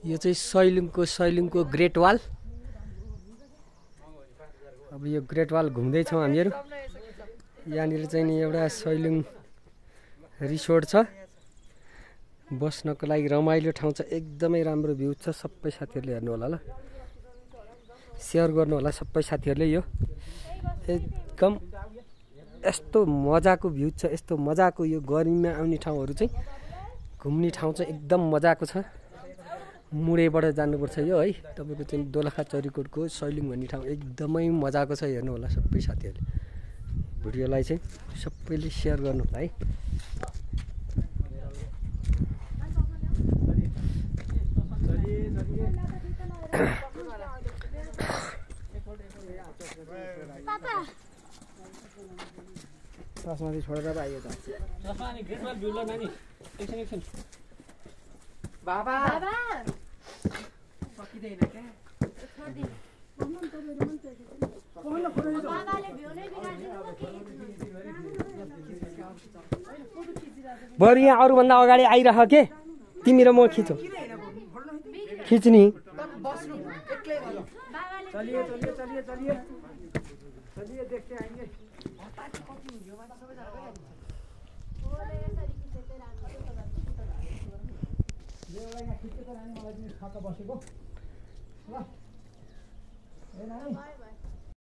यो चाहिँ सैलुङको great wall. अब यो ग्रेट वाल घुम्दैछौँ हामीहरू। यहाँनिर चाहिँ नि एउटा सैलुङ रिसोर्ट छ, बस्नको लागि रमाइलो ठाउँ छ, एकदमै राम्रो भ्यू छ। सबै साथीहरूले हेर्नु होला ल, सेयर गर्नु होला सबै साथीहरूले। यो एकदम यस्तो मजाको भ्यू छ, यस्तो मजाको यो गर्मीमा आउने ठाउँहरू चाहिँ घुम्ने ठाउँ चाहिँ एकदम मजाको छ। मुडेबाट जानुपर्छ यो है, तपाईँको चाहिँ दोलखा चरीकोटको सैलुङ भन्ने ठाउँ एकदमै मजाको छ। हेर्नु होला सबै साथीहरूले, भिडियोलाई चाहिँ सबैले सेयर गर्नु होला है। छोडेर आयो त बाबा सकिदैन क्या बरु यहाँ अरूभन्दा अगाडि आइरह के, तिमी र म खिचौ खिच्ने। बसेको ल